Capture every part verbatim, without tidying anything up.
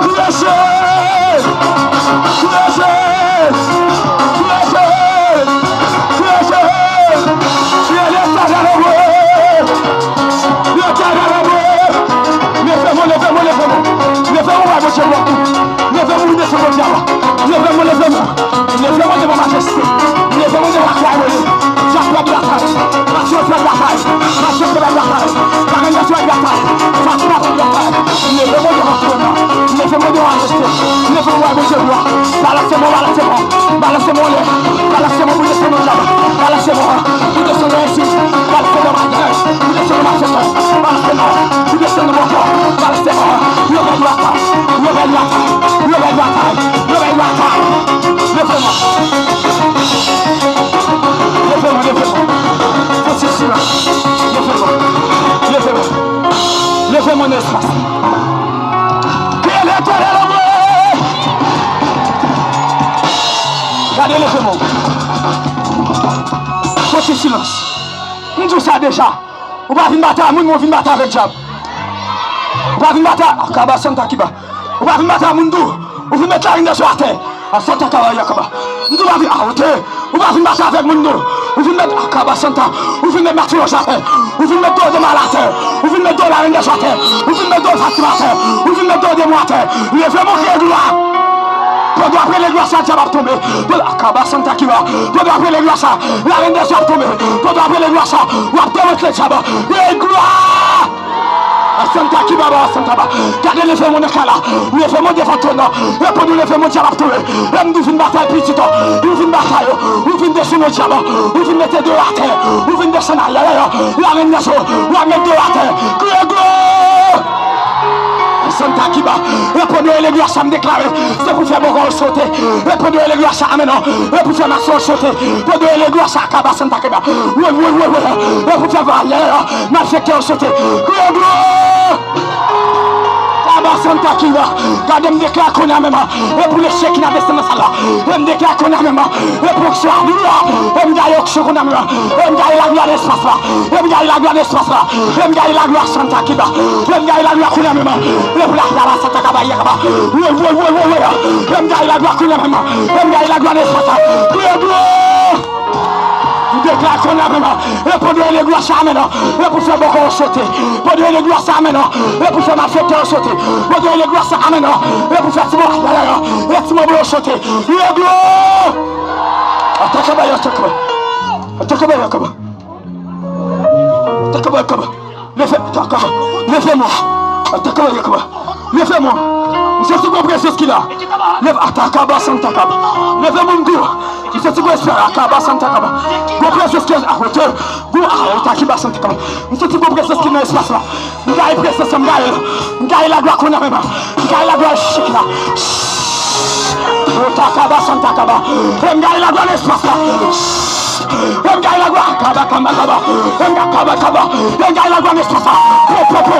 Preche! Preche! Preche! Preche! Fye Letènèl anmwe! Letènèl anmwe! Leve mwen, leve mwen, leve mwen! Leve mwen, wè Bondye lòt tou! Leve mwen, desann Bondye a! Leve mwen, leve mwen! Leve mwen devan majeste! Leve mwen devan lakay mwen ye! Djab ap batay! Mache fè batay! Mache fè batay! Larenn dèzè ap batay! Fatima ap batay! Leve mwen devan twòn nan! Leve mwen devan majeste! Leve mwen wè Bondye glwa! Balanse mwen, balanse mwen! Balanse mwen anlè! Balanse mwen pou desann nan djab! Balanse mwen pou desann nan ensi! Balanse mwen pou desann nan malfektè! Balanse mwen pou desann nan bòkò! Balanse mwen! Leve glwa! Leve glwa! Leve glwa! Leve glwa! Leve mwen! Leve mwen, leve mwen. Fòse silans. Leve mwen. Leve mwen. Leve mwen nan espas. Ke Letènèl anmwe. Gade leve mwen. Fòse silans. M di w sa deja. Ou pa vin batay moun, men w vin batay avèk djab. Ou pa vin batay, Akaba Santa Kiba. Ou pa vin batay moun tou. Ou vin met larenn dèzè atè. A Santa Kaba Yakaba. M di w pa vin awote. Ou pa vin batay avèk moun tou. Ou vin met Akaba Santa. Ou vin met Matiyòs atè. Ou vin met do de mal atè. Ou vin met do larenn dèzè atè. Ou vin met do Fatima atè. Ou vin met do demon atè. Leve mwen, kriye glwa. Pandan w ap rele glwa sa, djab ap tonbe. Pandan Akaba Santa Kiba. Pandan w ap rele glwa sa, larenn dèzè ap tonbe. Pandan w ap rele glwa sa, w ap demantle djab. Kriye glwa! Asanta Kibaba, Asanta Ba. Gade leve mwen nan kay la. Leve mwen devan twòn nan. Reponn ou leve mwen djab ap tonbe. Lè m di w vin batay pitit ou, ou vin batay yo, ou vin desann yo djab, ou vin mete do atè, ou vin desann ayayay. Larenn nan so, w ap met do atè. Kriye glwa! Asanta Kiba. Reponn ou rele glwa sa m deklare. Se pou fè bòkò yo sote. Reponn ou rele glwa sa amèn. E pou fè mason yo sote. Pandan w rele glwa sa Akaba Santa Kiba. Woy, woy, woy, woy. E pou fè ayayay. Malfektè yo sote. Kriye glwa! Akaba Santa Kiba. Gade m deklare kounye a menm. E pou lechèk ki nan desann nan sal la. E m deklare kounye a menm. E pou oksyon a glwa. E m gaye oksyon kounye a menm. E m gaye laglwa nan espas la. E m gaye laglwa nan espas la. E m gaye laglwa Santa Kiba. E m gaye laglwa kounye a menm. E pou laglwa Santa Kaba Yakaba. Woy, woy, woy, woy, woy. E m gaye laglwa kounye a menm. E m gaye laglwa nan espas la. Kriye glwa! M deklare kounye a menm, e pandan w rele glwa sa amèn, e pou fè bòkò yo sote. Pandan w rele glwa sa amèn, e pou fè malfektè yo sote. Pandan w rele glwa sa amèn, e pou fè ti bò, e ti manbo yo sote. Rele glwa! Atake bay, atake bay. Atake bay, atake bay. Atake bay, atake bay. Leve, Atakaba. Leve mwen. Atakaba, Yakaba. Leve mwen. M santi gon prezans ki la. Leve, Atakaba, Santakaba. Leve mwen, m di w. M santi gon espas, Akaba, Santakaba. Gon prezans ki la. Awote. Gon, Awote, Akiba, Santakaba. M santi gon prezans ki nan espas la. M gaye prezans la, m gaye l. M gaye laglwa kounye a menm. M gaye laglwa chik la. Otakaba, Santakaba. M gaye laglwa nan espas la. M gaye laglwa, kaba, kaba, kaba. M gaye kaba, kaba. M gaye laglwa nan espas la. Po, po, po.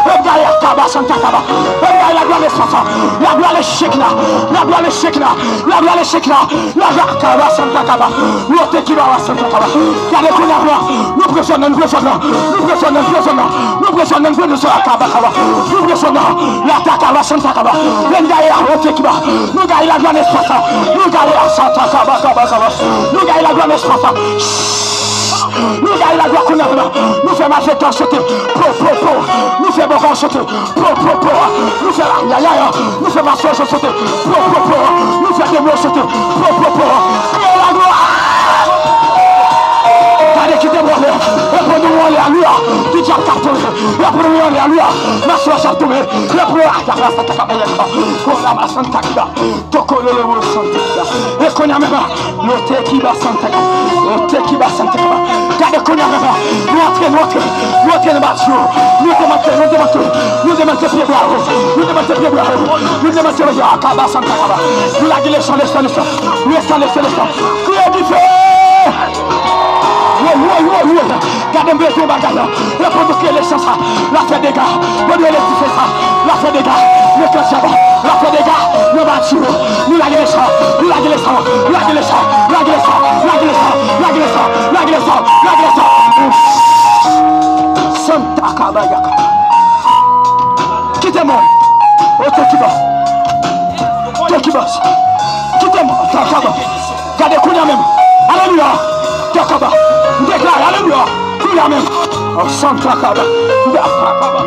M gaye kaba, Santa kaba. M gaye laglwa nan espas la. Laglwa lechèk la. Laglwa lechèk la. Laglwa lechèk la. Laglwa kaba, Santa kaba. Wote ki ba wa, Santa kaba. Gade kounye a, nou pran zòn nan, nou pran zòn nan. Nou pran zòn nan, nou pran zòn nan. Nou pran zòn nan, nou pran zòn nan, kaba, kaba. Nou pran zòn nan. Lata kaba, Santa kaba. M gaye a, wote ki ba. Nou gaye laglwa nan espas la. Nou gaye a, Santa kaba, kaba, kaba. Nou gaye laglwa nan espas la. Nou gaye laglwa kounye a la. Nou fè malfektè sote. Po, po, po. Nou fè bòkò sote. Po, po, po. Nou fè ayayay. Nou fè mason sote. Po, po, po. Nou fè demon sote. Po, po, po. Kriye laglwa. Gade ki demon. Reponn ou alelouya. Ki dyab k ap tonbe. Reponn ou alelouya. Mason ap tonbe. Reponn ou alelouya. Santa kaba. Kola masanta kaba. Toko lolo molo santa kaba. E kounye a menm. Lote ki ba Santa kaba. Lote ki ba Santa kaba. Gade kounye a, papa. Nou antre, nou antre. Nou antre nan bati yo. Nou demante, nou demante. Nou demante pye bwa yo. Nou demante pye bwa yo. Nou demante pye bwa yo. Akaba, santa kaba. Nou lage lechan, lechan, lechan. Lechan, lechan, lechan. Kriye dife! Woy, woy, woy, woy. Gade m bezwen bagay la. Lè pandan w kriye lechan sa, l ap fè dega. Pandan w leve dife sa, l ap fè dega. Nan kè djab, l ap fè dega. Nan bati yo. Nou lage lechan. Nou lage lechan. Nou lage lechan. Nou lage lechan. Nou lage lechan. Nou lage lechan. Nou lage lechan. Nou lage lechan. Santa kabayaka. Kite mwen. Ote kiba. Te kiba. Kite mwen. Te kiba. Gade kounye a menm. Alelouya. Dakaba. M deklare, alelouya. Kounye a menm. Oh, santa kaba. Dakaba.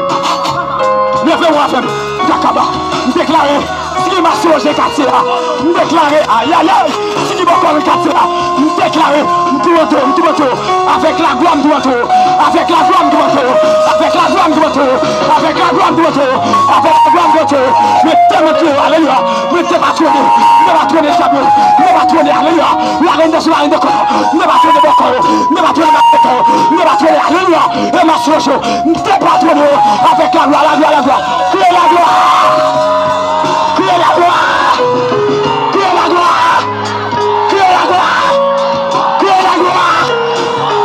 Leve w avè m. Dakaba. M deklare, si gen mache woje katye a, m deklare, ayayay. Si gen bòkò nan katye a, m deklare, m tou antre, m tou antre. Avèk lagwa, m tou antre. Avèk lagwa, m tou antre. Avèk lagwa, m tou antre. Avèk lagwa, m tou antre. Avèk lagwa, m tou antre. Mete m antre, alelouya. Mete patrone, mete patrone djab yo, mete patrone, alelouya. Larenn dèzou, larenn de kò, mete patrone bòkò yo, mete patrone mache yo, mete patrone, alelouya. E mache yo, mete patrone yo avèk lagwa, lagwa, lagwa. Kriye lagwa! Kriye lagwa! Kriye lagwa! Kriye lagwa! Kriye lagwa!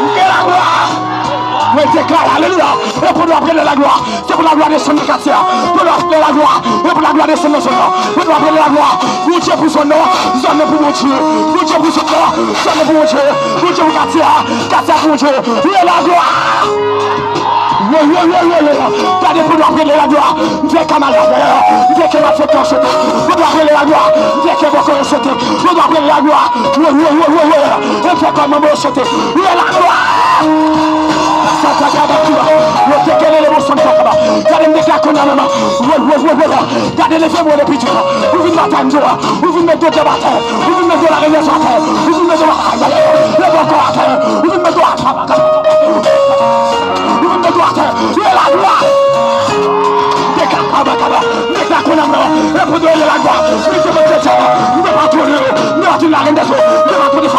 Kriye lagwa! Mwen deklare, alelouya. E pou nou ap rele lagwa. Se pou lagwa desann nan katye a. Pou lagwa, e pou lagwa desann nan zòn nan. Pou lagwa, e pou lagwa. Bondye pou zòn nan, zòn nan pou Bondye. Bondye pou zòn nan, zòn nan pou Bondye. Bondye pou katye a, katye a pou Bondye. Rele lagwa. Yo, yo, yo, yo, yo. Gade pou lagwa, rele lagwa. M fè kamarad, m fè ke malfektè sote. Pou lagwa, rele lagwa. M fè ke bòkò yo sote. Pou lagwa, rele lagwa. Yo, yo, yo, yo, yo. M fè kòm manbo yo sote. Rele lagwa. Sa, sa, sa, sa, sa. Yo te kele le bon son, sa, sa, sa. Gade m deklare kounye a menm. Wè, wè, wè, wè. Gade leve mwen le piti. Ou vin batay m di w. Ou vin met do djab atè. Ou vin met do larenn atè. Ou vin met do, ay, ay, ay. Leve ankò atè. Ou vin met do atè. Ou vin met do atè. Leve lagwa. Deklare kaba, kaba. Deklare kounye a menm. Reponn leve lagwa. Mete mwen djab. Mete patrone yo. Mete patrone larenn dèzou. Mete patrone